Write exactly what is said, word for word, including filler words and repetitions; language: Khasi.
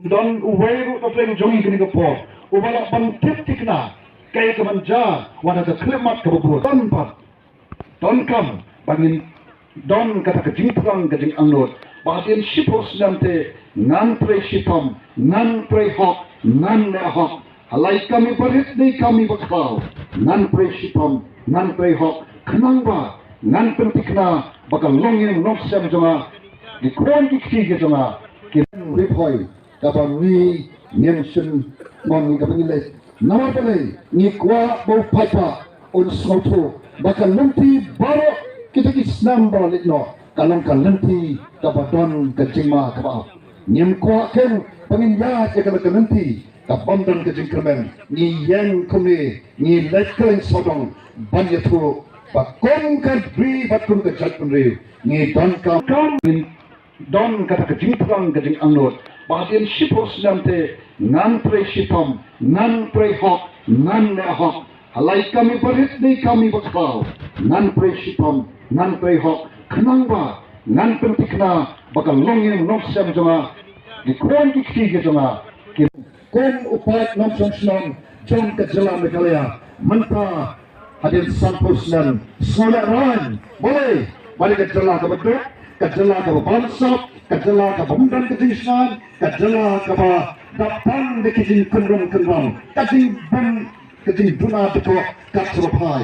Don uwei ruh na pdeng jong ngi kane ka por uba lah ban tip thikna kaei ka ban jia wat ha ka khyllipmat kaba bud. Don pat, donkam ba ngin don kata ka jingthrang ka jingangnud ba hadien shiphew snem te ngan trei shitom, ngan trei hok, ngan leh hok. Ha la i kam iba rit ne i kam iba khraw, ngan trei shitom, ngan trei hok, khnang ba ngan pynthikna ba ka longïing longsem jong nga, ki khun ki kti ki jong nga, ki Ri Bhoi, kaba ngi ngim shym mon ngi kaba ngi leit. Namar balei? Ngi kwah ba u paidbah un sngewthuh ba ka lynti baroh kita ki snem ba la leit noh ka long ka lynti kaba don ka jingma kaba ap. Ngim kwah ken ba ngin ïaid ïa kane ka lynti ka bym don ka jingkyrmen. Ngi ïeng kumne, ngi leit kylleiñ sawdong ban ïathuh ba kum ka ri bad kum ka jaitbynriew ngi donkam, kam ngin don kata ka jingthrang ka jingangnud ba hadien shiphew snem te ngan trei shitom, ngan trei hok, ngan leh hok. Ha la i kam iba rit ne i kam iba khraw, ngan trei shitom, ngan trei hok, khnang ba ngan pynthikna ba ka longïing longsem jong nga, ki khun ki kti ki jong nga, ki Kum u paid nongshong shnong jong ka jylla Meghalaya, mynta hadien sanphew snem, sngewlehrain, balei? Ba dei ka jylla kaba duk, ka jylla kaba bamsap, ka jylla kaba ym don ka jingshngaiñ, ka jylla kaba dap tang da ki jingkynrum kynram, ka jingbym, ka jingduna dkoh kat shaba phai.